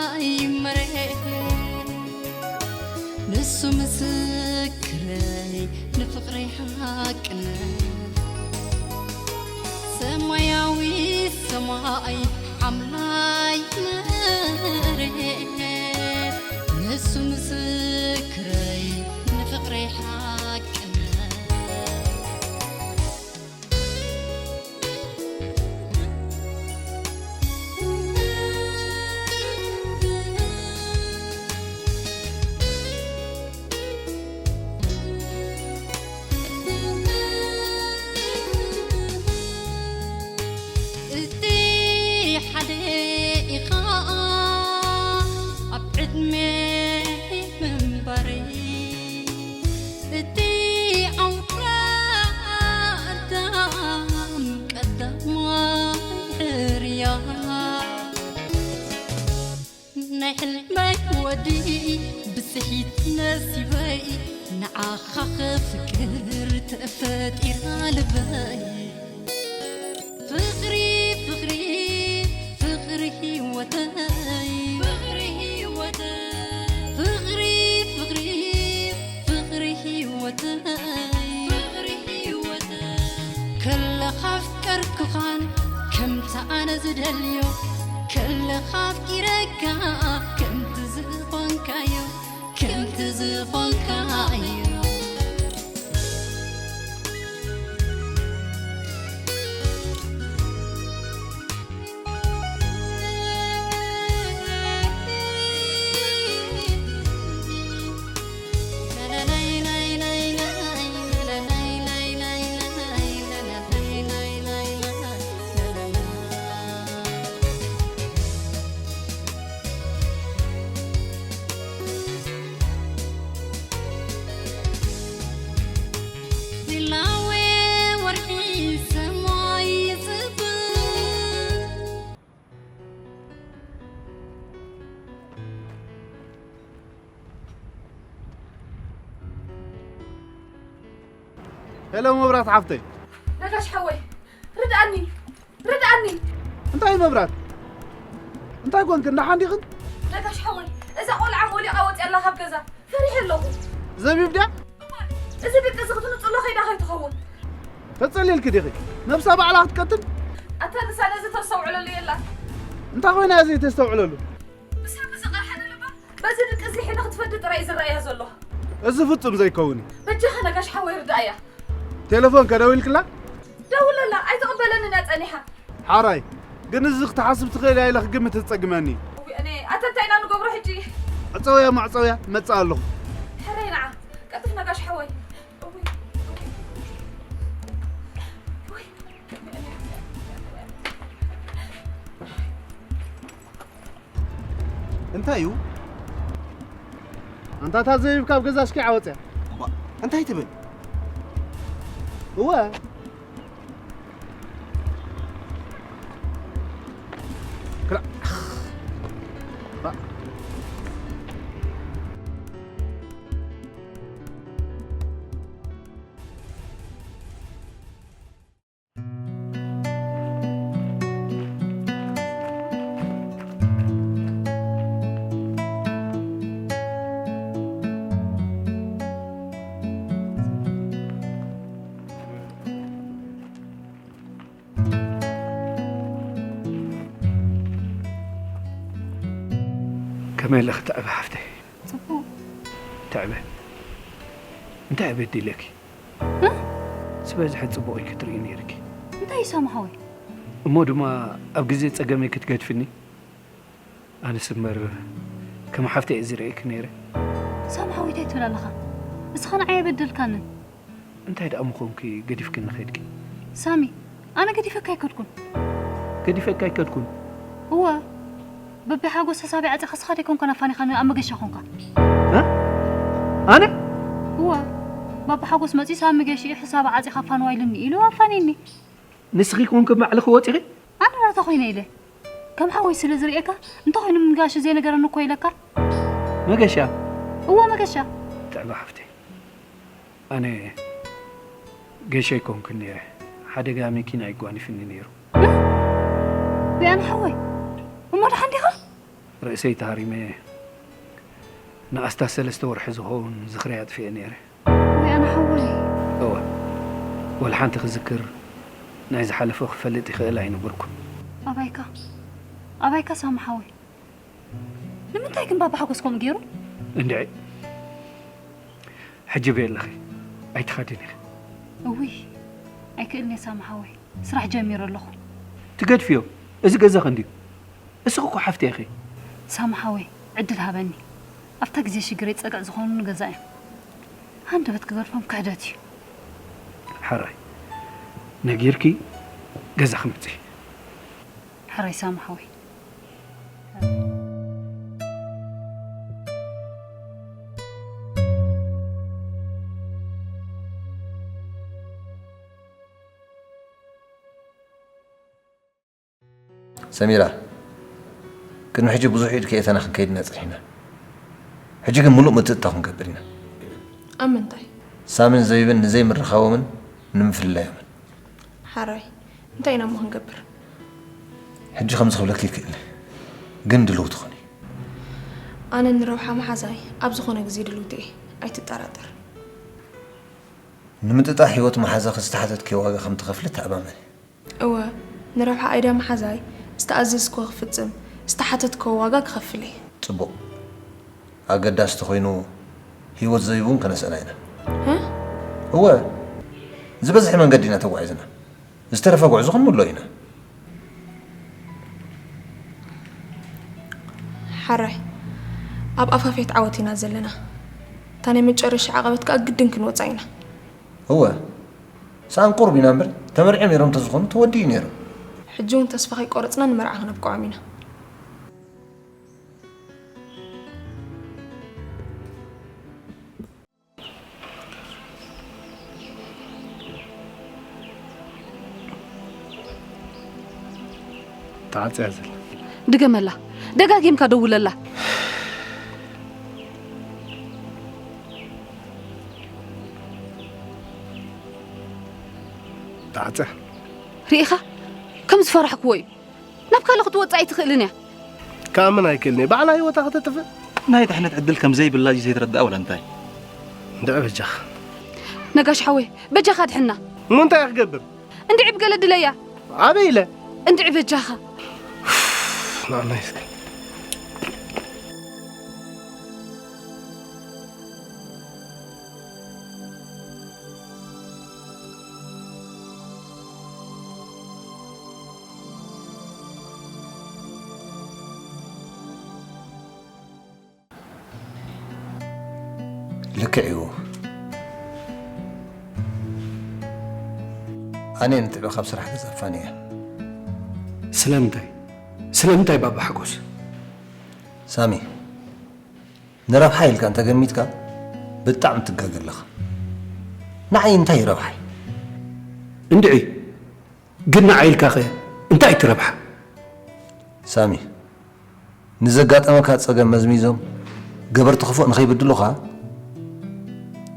ኣይ መሬት፣ ንሱ ምስክረይ ንፍቕረይ ሓቅነት። ሰማያዊ ሰማይ ሓምላይ መሬት፣ ንሱ ምስክረይ ንፍቕረይ ሓቅነት። እቲ ሓደ ኢኻ ኣብ ዕድመ ምንባረይ፣ እቲ ኣውራ ኣዳም ቀዳማይ ሕርያ። ናይ ሕልመይ ወዲ ብስሒት ነሲበይ፣ ንዓኻ ክፍቅር ተፈጢራ ልበይ። ፍቕሪ፣ ፍቕሪ፣ ፍቕሪ ህይወተይ። ፍቕሪ ህይወተይ። ፍቕሪ፣ ፍቕሪ፣ ፍቕሪ ህይወተይ። ፍቕሪ ህይወተይ። ከለኻ ኣፍቀርኩኻን ከምቲ ኣነ ዝደልዮ፣ ከለኻ ኣፍቂረካ ከምቲ ዝኾንካዮ፣ ከምቲ ዝኾንካዮ። ሊላወ ወርሒ ሰማይ ይጽብብ። ሄሎ መብራት ሓፍተይ። ነጋሽ ሓወይ፣ ርድኣኒ፣ ርድኣኒ። እንታይ መብራት? እንታይ ኮንክን? ደሓን ዲኽን? ነጋሽ ሓወይ፣ እዛ ቆልዓ ሞሊቓ ወፂኣ ኣላ ካብ ገዛ። ፈሪሐ ኣለኹ። ዘቢብ ድያ? እዋእ፣ እዚ ድቂ እዚ ክትንፅሎ ከይዳ ከይትኸውን። ተጸሊልኪ ዲኺ? ነብሳ ባዕላ ክትቀትል? ኣታ ንሳ ነዚ ተስተውዕለሉ የላን። እንታይ ኮይና እያ ዘይተስተውዕለሉ? ብሰብ ዝቐርሐ ንልባ በዚ ድቂ እዚ ሒነ ክትፈዲ ጥራይ እዩ ዝረኣያ ዘሎ። እዚ ፍጹም ዘይከውን እዩ። በጃኻ ነጋሽ ሓወይ ርድኣያ። ቴሌፎን ከ ደዊልክላ? ደውለላ፣ ኣይትቕበለንን እያ ጸኒሓ። ሓራይ፣ ግን እዚ ክትሓስብ ትኽእል እያ ኢለ ክግምት ዝጸግመኒ እዩ። እውይ፣ ኣነ ኣተ እንታይ ኢና ንገብሮ ሕጂ? ዕጸውያ ማዕጸውያ፣ መጽእ ኣለኹ። ሕራይ ንዓ፣ ቀልጥፍ ነጋሽ ሓወይ። እውይ፣ እውይ፣ እውይ። እንታይ እዩ? ኣንታ እታ ዘቢብ ካብ ገዛ እስኪ ዓወፅያ። እባ፣ እንታይ ትብል? እወ። ክላ-፣ እባ። ከመይ ኣለኺ ትዕበ ሓፍተይ? ጽቡቕ። ትዕበ፣ እንታይ በዲለኪ? እ? ዝበዝሐ ጽቡቕ ኢልኪ ትርእዪ ነይርኪ። እንታይ እዩ ሳሚ ሓወይ? እሞ ድማ ኣብ ግዜ ጸገመይ ክትገድፍኒ? ኣነስ እምበር ከም ሓፍተይ እየ ዝርእየኪ ነይረ። ሳሚ ሓወይ እንታይ ትብል ኣለኻ? እስኻ ንዓይ ኣይበደልካንን። እንታይ ደኣ ምኾንኪ ገዲፍክኒ ኸድኪ? ሳሚ፣ ኣነ ገዲፈካ ኣይከድኩን። ገዲፈካ ኣይከድኩን? እወ፣ በቢ ሓጎስ ሕሳበይ ዓጺኻ እስኻ ደይኮንካን ኣፋኒኻኒ ኣብ መገሻ ኾንካ። እ? ኣነ? እወ፣ ባባ ሓጎስ መጺኡ ሳሚ ገሺኡ ሕሳብ ዓጺኻ ኣፋንዋ ኢሉኒ ኢሉ ኣፋንዩኒ። ንስኺ ኮንኪ ባዕልኺ ወጺኺ? ኣነ ናታ ኮይነ ኢለ። ከም ሓወይ ስለ ዝርእየካ፣ እንተኾይኑ ንጋሽ ዘይነገረኒ እኮ ኢለካ። መገሻ? እወ መገሻ። ትዕበ ሓፍተይ፣ ኣነ ገይሻ ኣይኮንኩን ነይረ። ሓደጋ መኪና እዩ ጓኒፍኒ ነይሩ። እ? ቢኣን ሓወይ፣ እሞ ደሓን ዲኻ? ርእሰይ ተሃሪመ ንኣስታት ሰለስተ ወርሒ ዝኸውን ዝኽረይ ኣጥፊኤ ነይረ። ወይ ኣነ ሓወይ። እወ፣ ወላ ሓንቲ ክዝክር ናይ ዝሓለፈ ክፈልጥ ይኽእል ኣይነበርኩን። ኣባይካ ኣባይካ ሳሚ ሓወይ። ንምንታይ ግን ባባ ሓጎስ ከምኡ ገይሩ? እንድዒ ሕጂ በይ ኣለኺ ኣይትኻድን ኢኺ። እውይ ኣይክእልን እየ ሳሚ ሓወይ፣ ስራሕ ጀሚረ ኣለኹ። ትገድፍዮ? እዚ ገዛኺ እንድዩ። እስኺ እኮ ሓፍተይ ኢኺ። ሳሚ ሓወይ ዕድል ሃበኒ። ኣብታ ግዜ ሽግረይ ጸግዒ ዝኾኑኒ ገዛ እዮም። ሃንደበት ክገድፎም ክሕደት እዩ። ሕራይ ነጊርኪ ገዛኺ ምጺ። ሕራይ ሳሚ ሓወይ። ሰሚራ፣ ቅድሚ ሕጂ ብዙሕ ኢድ ከየእተና ክንከይድ ኢና ጸኒሕና። ሕጂ ግን ምሉእ ምትእትታው ክንገብር ኢና። ኣብ ምንታይ? ሳሚን ዘቢብን ንዘይምርኻቦምን ንምፍልላዮምን። ሓራይ፣ እንታይ ኢና እሞ ክንገብር? ሕጂ ከምዚ ክብለኪ ይክእል፣ ግን ድልውቲ ኩኒ። ኣነ ንረብሓ መሓዛይ ኣብ ዝኾነ ግዜ ድልውቲ እየ፣ ኣይትጠራጠር። ንምጥጣሕ ህይወት መሓዛኺ ዝተሓተትክዮ ዋጋ ከም ትኸፍሊ ተኣማመኒ። እወ፣ ንረብሓ ኣይዳ መሓዛይ ዝተኣዘዝክዎ ክፍጽም፣ ዝተሓተትክዎ ዋጋ ክኸፍል እየ። ጽቡቕ። ኣገዳሲ ተኾይኑ ህይወት ዘቢብ እውን ከነስእና ኢና። ህ? እወ፣ ዝበዝሐ መንገዲ ኢና ተጓዒዝና። ዝተረፈ ጉዕዞ ክንምልኦ ኢና። ሓራይ፣ ኣብ ኣፋፌት ዓወት ኢና ዘለና። እታ ናይ መጨረሻ ዓቐበት ከኣ ግድን ክንወጻ ኢና። እወ፣ ሰኣን ቁሩብ ኢና እምበር፣ ተመርዕዮም ነይሮም እንተዝኾኑ ተወዲኡ ነይሩ። ሕጂ እውን ተስፋ ከይቆረጽና ንመርዓ ክነብቅዖም ኢና። ተዓጽያ ዘላ። ድገመላ። ደጋጊምካ ደውለላ። ተዓጽያ። ርኢኻ? ከም ዝፈራሕክዎ እዩ። ናብ ካልእ ክትወጽእ ኣይትኽእልን እያ። ክኣምን ኣይክእልን እየ። ባዕላ ህይወታ ከተጥፍእ። ናይ ድሕነት ዕድል ከም ዘይብላ ድዩ ዘይትረድኣ ወላ እንታይ? እንድዒ በጃኻ። ነጋሽ ሓወይ በጃኻ ኣድሕና። እሞ እንታይ እየ ክገብር? እንድዒ ብገለ ድለያ። ኣበይ ኢለ? እንድዒ በጃኻ። ንዓና እስከ። ልክዕ እዩ። ኣነ ንትዕበ ካብ ስራሕ ገዛፋን እያ። ስለምንታይ? ስለምንታይ ባባ ሓጎስ? ሳሚ፣ ንረብሓ ኢልካ እንተገሚትካ ብጣዕሚ ትጋገ ኣለኻ። ንዓይ እንታይ ይረብሓይ? እንድዒ፣ ግን ንዓይ ኢልካኸ እንታይ ትረብሓ? ሳሚ፣ ንዘጋጠመካ ጸገም መዝሚዞም ገበርቲ ክፉእ ንኸይብድሉኻ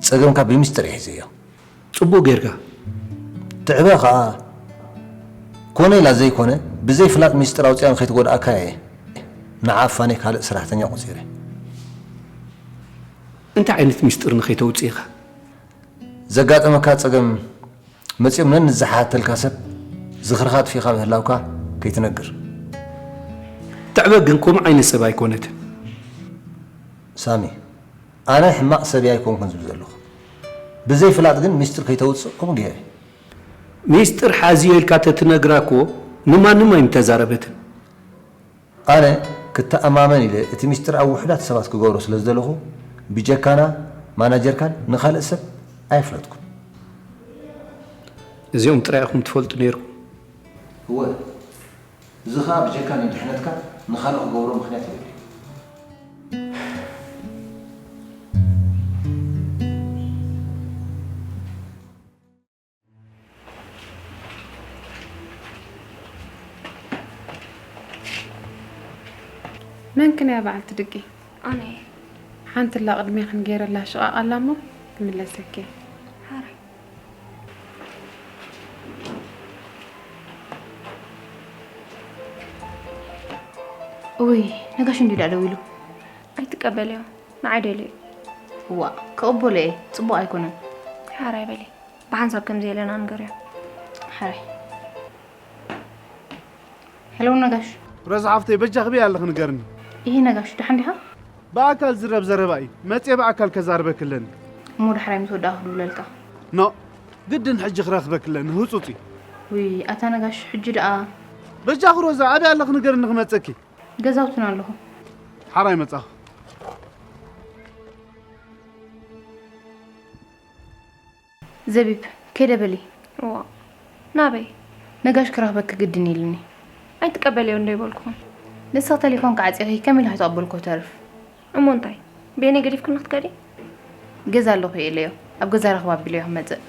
ጸገምካ ብሚስጥር እየ ሒዘዮ። ጽቡቕ ጌርካ። ትዕበ ኸኣ ኮነ ኢላ ዘይኮነ ብዘይ ፍላጥ ሚስጥር ኣውጺኣ ንኸይትጎድኣካ እየ ንዓ ፋኔ ካልእ ሰራሕተኛ ቆጺረ። እንታይ ዓይነት ሚስጥር ንኸይተውጽእ ኢኻ? ዘጋጠመካ ጸገም መጺኦም ነንዝሓተልካ ሰብ ዝኽርኻ ኣጥፊእኻ ምህላውካ ከይትነግር። ትዕበ ግን ከምኡ ዓይነት ሰብ ኣይኮነትን። ሳሚ፣ ኣነ ሕማቕ ሰብ እየ ኣይኮንኩን ዝብል ዘለኹ። ብዘይ ፍላጥ ግን ሚስጥር ከይተውጽእ ከምኡ ገይረ። ሚስጥር ሓዝዮ ኢልካ ተትነግራ እኮ ንማንም ኣይምተዛረበትን። ኣነ ክተኣማመን ኢለ እቲ ሚስጥር ኣብ ውሑዳት ሰባት ክገብሮ ስለ ዝደለኹ ብጀካና ማናጀርካን ንኻልእ ሰብ ኣየፍለጥኩን። እዚኦም ጥራይ ኢኹም ትፈልጡ ነይርኩም። እወ፣ እዚ ኸኣ ብጀካ ንድሕነትካ ንኻልእ ክገብሮ ምኽንያት የብሉን። መን ክን እያ በዓልቲ ድቂ? ኣነ እየ። ሓንቲ ኣላ ቅድሜኽን ገይረላ ሽቓቕ ኣላ እሞ ክምለሰኪ እየ። ሓራይ። እውይ፣ ነጋሽ እንዲዩ ደኣ ደዊሉ። ኣይትቀበልዮ፣ ንዓይ ደልዩ። እዋ፣ ክቕበሎ እየ፣ ጽቡቕ ኣይኮነን። ሓራይ በሊ፣ ብሓንሳብ ከም ዘየለና ንገርዮ። ሓራይ። ሄሎ ነጋሽ። ሮዛ ሓፍተይ፣ በጃኺ በይ ኣለኺ ንገርኒ። ይሄ ነጋሽ፣ ደሓን ዲኻ? ብኣካል ዝረብ ዘረባ እዩ፣ መጽየ ብኣካል ከዛርበኪ ኣለኒ። እሞ ዳሕራይ ምስ ወዳእኩ ክድውለልካ። ኖእ፣ ግድን ሕጂ ክረኽበኪ ኣለኒ፣ ህጹጽ እዩ። ውይ፣ ኣታ ነጋሽ፣ ሕጂ ደኣ። በጃኺ ሮዛ፣ ኣበይ ኣለኺ ንገርኒ ክመጸኪ። ገዛውትና ኣለኹ። ሓራይ መጻኹ። ዘቢብ፣ ከይደ በሊ። እዋ፣ ናበይ? ነጋሽ ክረኽበኪ ግድን ኢሉኒ። ኣይትቀበልዮ እንዶ ኣይበልኩኹን። ንስኺ ተሌፎንኪ ዓጺኺ ከመይ ኢለ ክተቐበልኩ ተርፍ? እሞ እንታይ? በየነይ ገዲፍክኒ ክትከዲ? ገዛ ኣለኹ ኢለዮ። ኣብ ገዛ ረኽባ ኣቢለዮ ክመጽእ።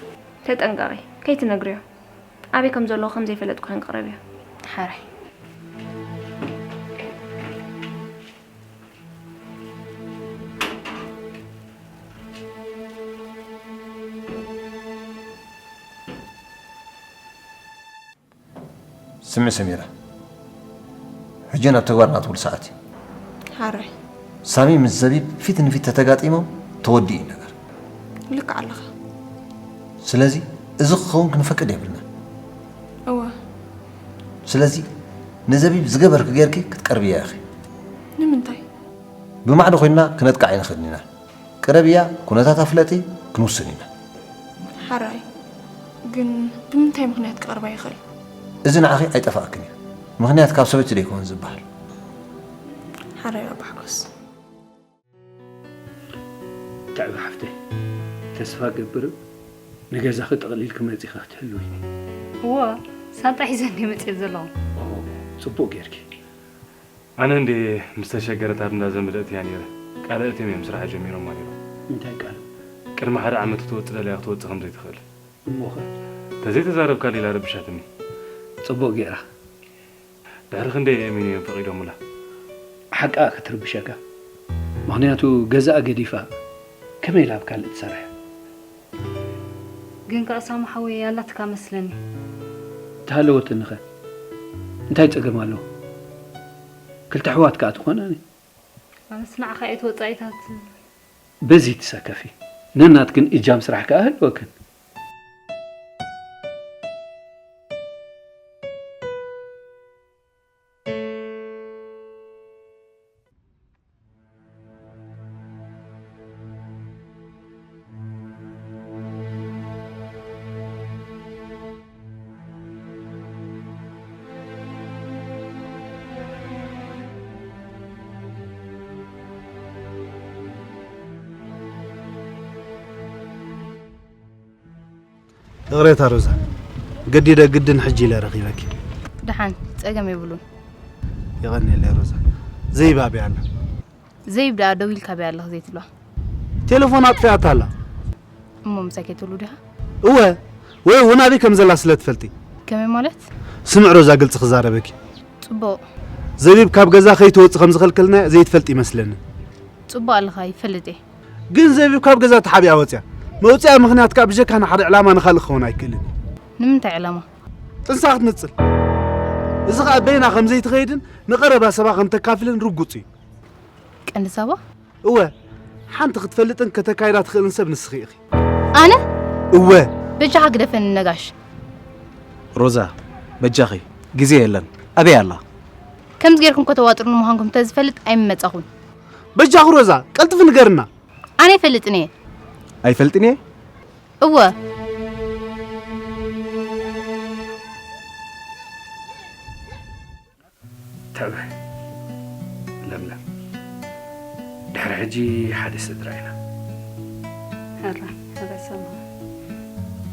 ተጠንቀቒ፣ ከይትነግርዮ። ኣበይ ከም ዘለኹ ከም ዘይፈለጥኩ ከይንቅረብዮ። ሓራይ። ስምዒ ሰሚራ፣ ሕጂ ናብ ተግባር እናእትወሉ ሰዓት እዩ። ሓራይ። ሳሚ ምስ ዘቢብ ፊት ንፊት ተተጋጢሞም ተወዲኡ እዩ ነገር። ልክዕ ኣለኻ። ስለዚ እዚ ክኸውን ክንፈቅድ የብልና። እወ። ስለዚ ንዘቢብ ዝገበርኪ ጌርኪ ክትቀርብያ ኢኺ። ንምንታይ? ብማዕዶ ኮይንና ክነጥቅዓ ኣይንኽእልን ኢና። ቅረብያ፣ ኩነታታ ፍለጢ፣ ክንውስን ኢና። ሓራይ። ግን ብምንታይ ምኽንያት ክቐርባ ይኽእል? እዚ ንዓኺ ኣይጠፍኣክን እዩ። ምኽንያት ካብ ሰበይቲ ዶ ኣይኮነን ዝበሃል? ሓራይ ኣባ ሓጎስ። ትዕቢ ሓፍተይ፣ ተስፋ እገብር ንገዛኺ ጠቕሊልኪ መጺኺ ክትህልዊ። እወ፣ ሳንጣ ሒዘ እንድየ መጺኤ ዘለኹ። ኦ፣ ጽቡቕ ጌርኪ። ኣነ እንድየ ምስ ተሸገረት ኣብ እንዳ ዘመድ ኣእትያ ነይረ። ቃል ኣእትዮም እዮም ስራሕ ጀሚሮማ ነይሮም። እንታይ ቃል? ቅድሚ ሓደ ዓመት ክትወጽእ ደልያ ክትወጽእ ከም ዘይትኽእል። እሞኸ? ተዘይተዛረብካላ ኢላ ረቢሻትኒ። ጽቡቕ ገይራ። ድሕሪ ክንደይ ኣእሚኖም እዮም ፈቒዶምላ? ሓቃ ክትርብሸካ። ምኽንያቱ ገዛኣ ገዲፋ ከመይ ኢላ ኣብ ካልእ ትሰርሕ? ግን ከኣ ሳሙ ሓወይ ኣላትካ መስለኒ። ተሃለወትኒ ኸ እንታይ ጸገም ኣለዎ? ክልተ ኣሕዋት ከኣ ትኾናኒ። ኣነስ ንዓኻ እየ እቲ ወጻኢታት። በዚ ትሰከፊ። ነናትክን እጃም ስራሕ ከኣ ህልወክን። ይቕሬታ ሮዛ፣ ገዲደ ግድን ሕጂ ኢለ ረኺበኪ። ደሓን፣ ጸገም የብሉን። የቐንየለይ ሮዛ። ዘይብ ኣበይ ኣላ? ዘይብ ደኣ ደዊልካ ኣበይ ኣለኺ ዘይትብላ? ቴለፎና ኣጥፊኣታ ኣላ። እሞ ምሳይ ከይትብሉ ዲኻ? እወ፣ ወይ እውን ኣበይ ከም ዘላ ስለ ትፈልጢ። ከመይ ማለት? ስምዒ ሮዛ፣ ግልጺ ክዛረበኪ። ጽቡቕ። ዘቢብ ካብ ገዛ ከይትወጽእ ከም ዝኸልከልናያ ዘይትፈልጢ ይመስለኒ። ጽቡቕ ኣለኻ፣ ይፈልጥ እየ። ግን ዘቢብ ካብ ገዛ ተሓቢኣ ወጺኣ። መውጺኣ ምኽንያት ከኣ ብጀካ ንሓደ ዕላማ ንኻልእ ክኸውን ኣይክእልን እዩ። ንምንታይ ዕላማ? ጥንሳ ክትንጽል። እዚ ኸኣ በይና ከም ዘይትኸይድን ንቐረባ ሰባ ከም ተካፍልን ርጉጽ እዩ። ቀንዲ ሰባ? እወ፣ ሓንቲ ክትፈልጥን ከተካይዳ ትኽእልን ሰብ ንስኺ ኢኺ። ኣነ? እወ። በጃኻ ግደፈኒ ነጋሽ። ሮዛ፣ በጃኺ፣ ግዜ የለን። ኣበይ ኣላ? ከምዚ ጌርኩም ከተዋጥሩኒ ምዃንኩም እንተዝፈልጥ ኣይምመጻኹን። በጃኺ ሮዛ፣ ቀልጥፊ ንገርና። ኣነ ኣይፈልጥን እየ። ኣይፈልጥን እየ? እወ። ትዕበ ለምለም፣ ድሕሪ ሕጂ ሓደ ስድራ ኢና። ሕራይ፣ ሕራይ ሰምሃር።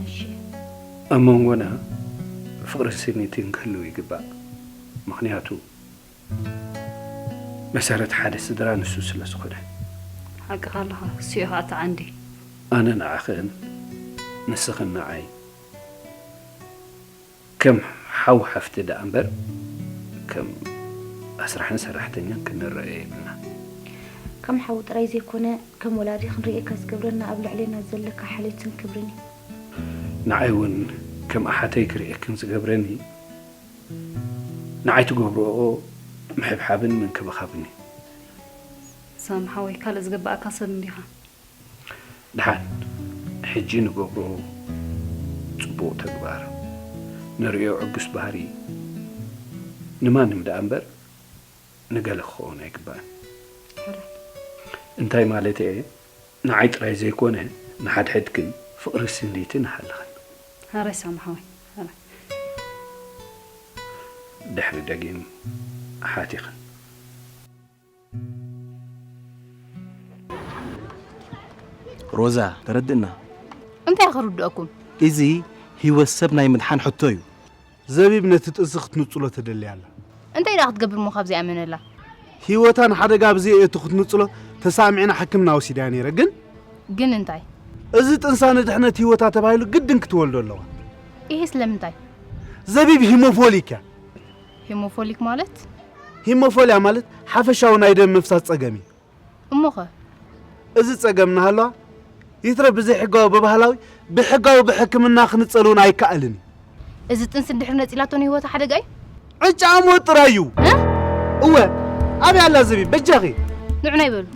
እሺ። ኣብ መንጎና ፍቕርን ስኒትን ክህልው ይግባእ። ምኽንያቱ መሰረት ሓደ ስድራ ንሱ ስለ ዝኾነ። ሓቅኻ ኣለኻ፣ እሱ እዩ ኸኣ እቲ ዓንዲ። ኣነ ንዓኽን ንስኽን ንዓይ ከም ሓው ሓፍቲ ደኣ እምበር ከም ኣስራሕን ሰራሕተኛን ክንረኣዮ የብልናን። ከም ሓው ጥራይ ዘይኮነ ከም ወላዲ ክንርእየካ ዝገብረና ኣብ ልዕሌና ዘለካ ሓልዮትን ክብርን እዩ። ንዓይ እውን ከም ኣሓተይ ክርእየክን ዝገብረኒ ንዓይ ትገብርኦ ምሕብሓብን ምንክብኻብን እዩ። ሳም ሓወይ፣ ካልእ ዝግባኣካ ሰብ እንዲኻ። ደሓን፣ ሕጂ ንገብሮ ጽቡቕ ተግባር፣ ንርእዮ ዕጉስ ባህሪ ንማንም ደኣ እምበር ንገለ ክኸውን ኣይግባእን። ሕራይ። እንታይ ማለት እየ? ንዓይ ጥራይ ዘይኮነ፣ ንሓድሕድክን ፍቕሪ ስኒቲ ንሃልኽን። ሕራይ ሳም ሓወይ፣ ሕራይ። ድሕሪ ደጊም ኣሓቲኽን። ሮዛ፣ ተረድእና። እንታይ ክርድአኩም? እዚ ህይወት ሰብ ናይ ምድሓን ሕቶ እዩ። ዘቢብ ነቲ ጥንሲ ክትንጽሎ ተደልያ ኣላ። እንታይ ደኣ ክትገብር እሞ ካብዚኣ መነላ? ህይወታ ንሓደጋ ኣብ ዘየእቱ ክትንጽሎ ተሳሚዕና ሕክምና ወሲዳያ ነይረ፣ ግን ግን እንታይ? እዚ ጥንሳ ንድሕነት ህይወታ ተባሂሉ ግድን ክትወልዶ ኣለዋ። ይሄ ስለምንታይ? ዘቢብ ሂሞፎሊክ እያ። ሂሞፎሊክ ማለት? ሂሞፎሊያ ማለት ሓፈሻዊ ናይ ደም ምፍሳስ ጸገም እዩ። እሞኸ? እዚ ጸገም እናሃለዋ ይትረፍ ብዘይሕጋዊ ብባህላዊ፣ ብሕጋዊ ብሕክምና ክንጸል እውን ኣይከኣልን እዩ። እዚ ጥንሲ እንድሕር ነጺላቶ ንህይወታ ሓደጋ እዩ? ዕጫ ሞት ጥራይ እዩ። እ? እወ፣ ኣበይ ኣላ ዘቢብ? በጃኺ። ንዑ ናይ በሉ።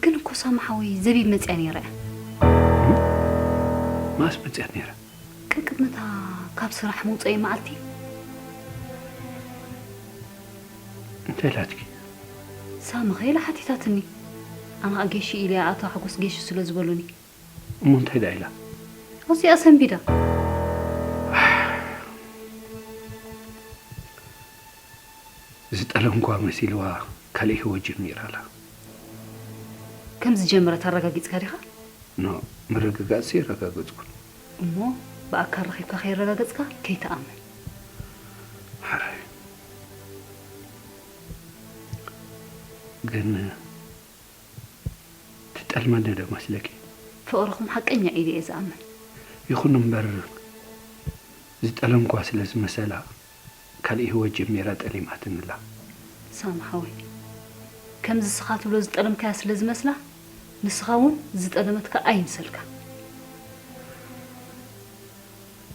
ግን እኮ ሳሚ ሓወይ፣ ዘቢብ መጽያ ነይራ እያ። መኣስ መጽያት ነይራ? ቅድሚ እታ ካብ ስራሕ መውጸኢ መዓልቲ። እንታይ ኢላትኪ? ሳሚ ከ ኢላ ሓቲታትኒ። ኣነ ኸኣ ጌሽ ኢለ እያ፣ ኣቶ ሓጎስ ጌሽ ስለ ዝበሉኒ። እሞ እንታይ ደኣ ኢላ? ኣብዚኣ ሰንቢዳ። ዝጠለምኳ መሲልዋ ካልእ ህይወት ጀሚራ ኣላ። ከም ዝጀመረት ኣረጋጊጽካ ዲኻ? ኖ፣ ምርግጋጽሲ የረጋገጽኩን። እሞ ብኣካል ረኺብካ ከየረጋገጽካ ከይትኣምን። ሕራይ። ግን ትጠልመኒ ዶ መስለኪ? ፍቕርኹም ሓቀኛ እዩ ኢለ እየ ዝኣምን። ይኹን እምበር ዝጠለምኳ ስለ ዝመሰላ ካልእ ህይወት ጀሚራ ጠሊማትኒ ኣላ። ሳሚ ሓወይ፣ ከምዚ ንስኻ ትብሎ ዝጠለምካያ ስለ ዝመስላ፣ ንስኻ እውን ዝጠለመትካ ኣይምሰልካ።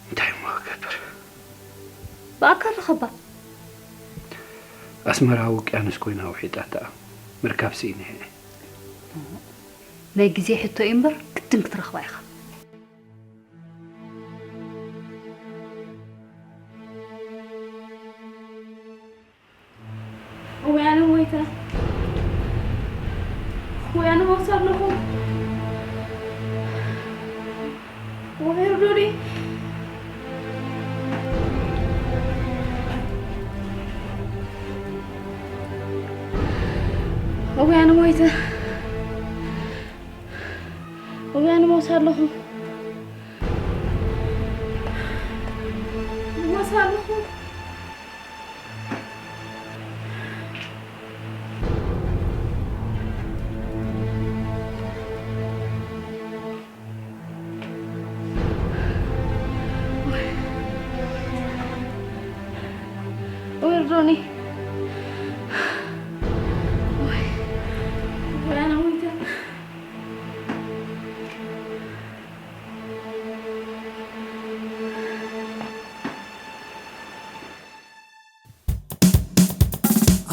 እንታይ እሞ ክገብር? ብኣካል ርኸባ። ኣስመራ ውቅያኖስ ኮይና ውሒጣታ ምርካብ ስኢነ እየ። ናይ ግዜ ሕቶ እዩ እምበር ግድን ክትረኽባ ኢኻ። ወይ ኣነ ሞይተ። ወይ ኣነ ሞት ኣለኹ። ወይ ርዱኒ። ወይ ኣነ ሞይተ። ወይ ኣነ ሞት ኣለኹ። ሞት ኣለኹ። ወርዶኒ። ወይ፣ ወይ ኣነ ሞይተ።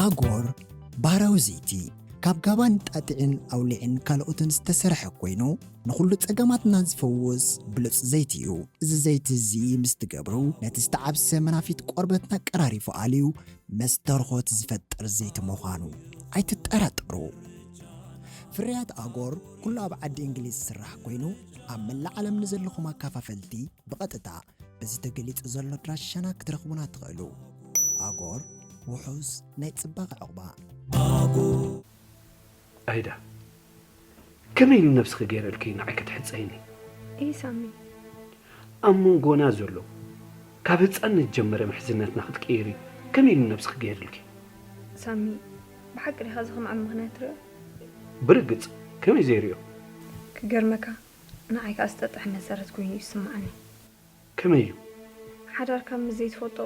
ኣጎር ባህራዊ ዘይቲ ካብ ጋባን ጣጢዕን ኣውሊዕን ካልኦትን ዝተሰርሐ ኮይኑ፣ ንኹሉ ጸገማትና ዝፈውስ ብሉጽ ዘይቲ እዩ። እዚ ዘይቲ እዚ ምስ ትገብሩ፣ ነቲ ዝተዓብሰ መናፊት ቆርበትና ቀራሪፉ ኣልዩ፣ መስተርኾት ዝፈጥር ዘይቲ ምዃኑ ኣይትጠራጠሩ። ፍርያት ኣጎር ኩሉ ኣብ ዓዲ እንግሊዝ ዝስራሕ ኮይኑ፣ ኣብ መላእ ዓለም ንዘለኹም ኣካፋፈልቲ ብቐጥታ በዚ ተገሊጹ ዘሎ ኣድራሻና ክትረኽቡና ትኽእሉ። ኣጎር፣ ውሑስ ናይ ጽባቐ ዕቑባ። ኣይዳ፣ ከመይ ኢሉ ነብስኺ ገይረልኪ ንዓይ ክትሕጸይኒ? እይ ሳሚ። ኣብ መንጎና ዘሎ ካብ ህጻንነት ጀመረ ምሕዝነትና ክትቅይሪ ከመይ ኢሉ ነብስኺ ገይርልኪ? ሳሚ፣ ብሓቂ ዲኻ እዚ ከም ዓቢ ምኽንያት ትሪኦ? ብርግጽ፣ ከመይ ዘይሪኦ? ክገርመካ፣ ንዓይ ከኣ ዝጠጥሕ መሰረት ኮይኑ እዩ ዝስምዓኒ። ከመይ እዩ? ሓዳርካ ምስ ዘይትፈልጦ፣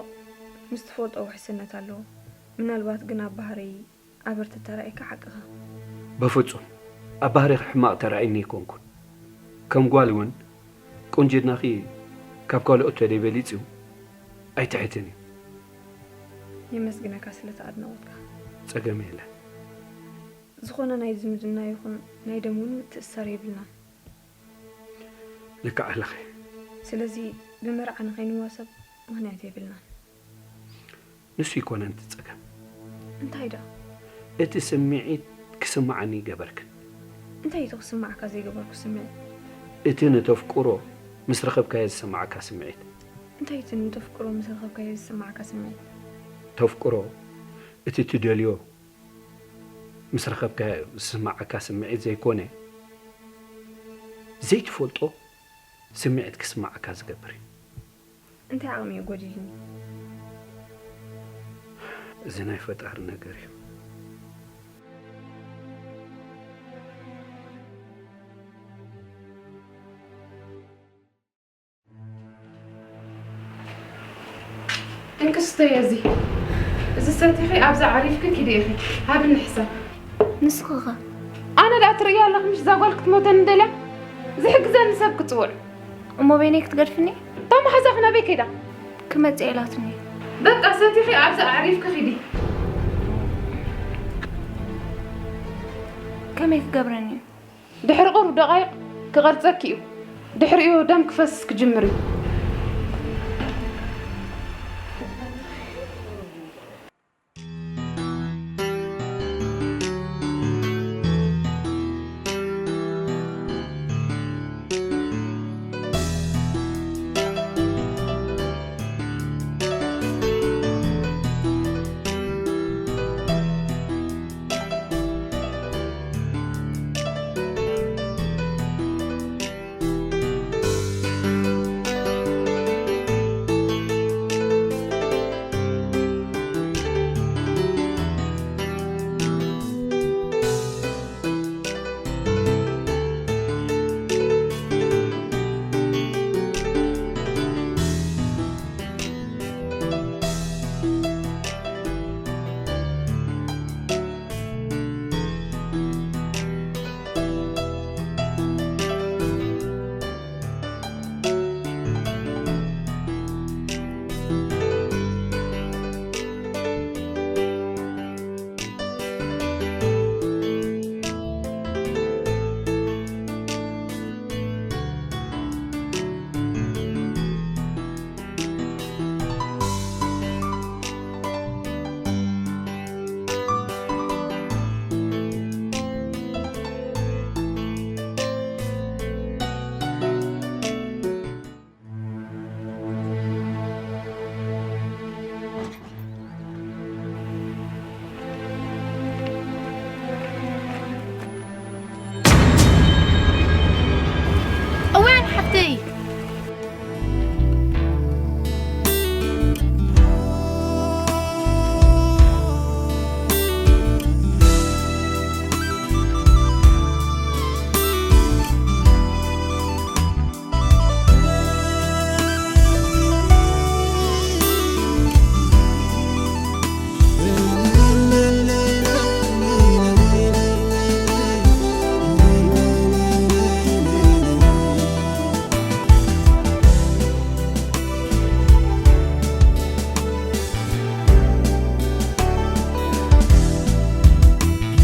ምስ ትፈልጦ ውሕስነት ኣለዎ። ምናልባት ግን ኣብ ባህርይ ኣበርትታ ርኣይካ ሓቅኻ። በፍጹም፣ ኣብ ባህሪኺ ሕማቕ ተራእይኒ ኣይኮንኩን። ከም ጓል እውን ቁንጅናኺ ካብ ካልኦት ተደይ በሊጹ ኣይትሕትን እዩ። የመስግነካ ስለቲ ኣድናቖትካ። ጸገም የለን። ዝኾነ ናይ ዝምድና ይኹን ናይ ደም እውን ምትእስሳር የብልናን። ልክዕ ኣለኺ። ስለዚ ብመርዓ ንኸይንዋሰብ ምኽንያት የብልናን። ንሱ ኣይኮነን እቲ ጸገም። እንታይ ደኣ? እቲ ስምዒት ክስምዓኒ ይገበርክን። እንታይ እቲ ክስምዓካ ዘይገበርኩ ስምዒት? እቲ ንተፍቅሮ ምስ ረኸብካዮ ዝስምዓካ ስምዒት። እንታይ እቲ ንተፍቅሮ ምስ ረኸብካዮ ዝስምዓካ ስምዒት? ተፍቅሮ፣ እቲ ትደልዮ ምስ ረኸብካዮ ዝስምዓካ ስምዒት ዘይኮነ፣ ዘይትፈልጦ ስምዒት ክስምዓካ ዝገብር እዩ። እንታይ ዓቕሚ እዩ ጎዲልኒ? እዚ ናይ ፈጣሪ ነገር እዩ። እንክስተዮ እዚ፣ እዚ ሰቲኺ ኣብዛ ዓሪፍኪ ኪዲ ኢኺ። ሃብኒ ሕሳብ። ንስኺ ኸ? ኣነ ደኣ ትርእያ ኣለኺ ምሽ እዛ ጓል ክትሞተኒ ደልያ? ዝሕግዘኒ ሰብ ክጽውዕ። እሞ በይነይ ክትገድፍኒ? እታ መሓዛኺ ናበይ ከይዳ? ክመጽእ ኢላትኒ። በቃ ሰቲኺ ኣብዛ ዓሪፍኪ ኪዲ። ከመይ ክገብረኒ እዩ? ድሕሪ ቁሩብ ደቓይቕ ክቐርጸኪ እዩ። ድሕሪኡ ደም ክፈስስ ክጅምር እዩ። እዋን ሓፍተይ።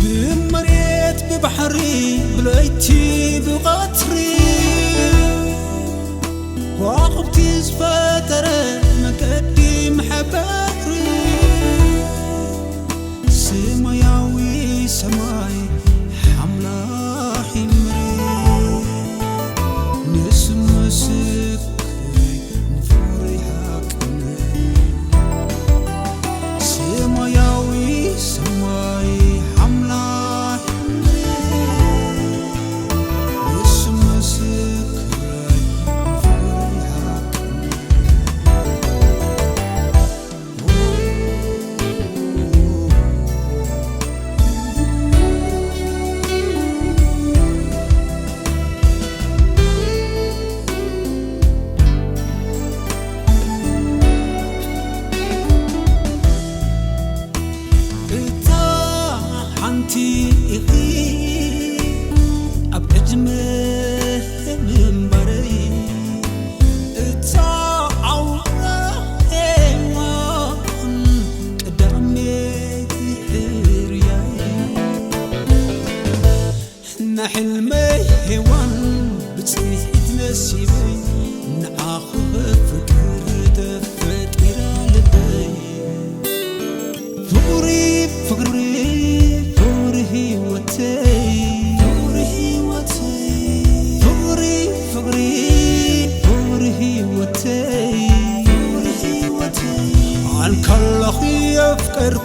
ብመሬት ብባሕሪ ብለይቲ ብቐትሪ ከዋኽብቲ ዝፈጠረ መገዲ መሕበሪ ሰማያዊ ሰማይ ሓምላኺ ምድሪ ንስሙ ምስክር ንፍቕሪ ሓቅነት ሰማያዊ ሰማይ ሓምላኺ ምድሪ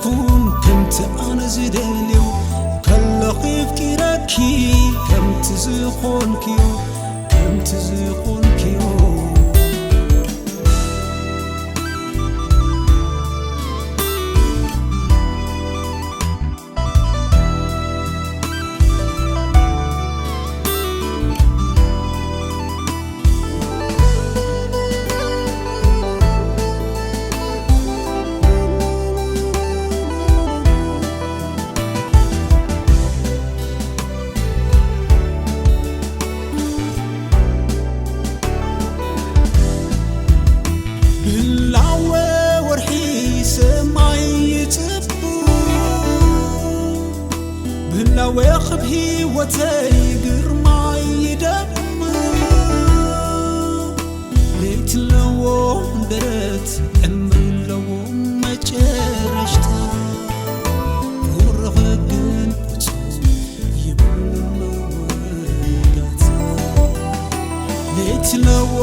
ኩን ከምቲ ኣነ ዝደልዮ፣ ከለኺ ኣፍቂረኪ ከምቲ ዝኾንክዮ፣ ከምቲ ዝኾንክዮ። ብላወ ወርሒ ሰማይ ይጽቡ፣ ብላወ ኽብ ህይወተይ ግርማይ ይደም። ለይቲ ኣለዎ ደረት፣ ዕምሪ ኣለዎ መጨረሽታ። ቁርኺ ግን ፍጹም የብሉን መወዳእታ። ለይቲ ኣለዎ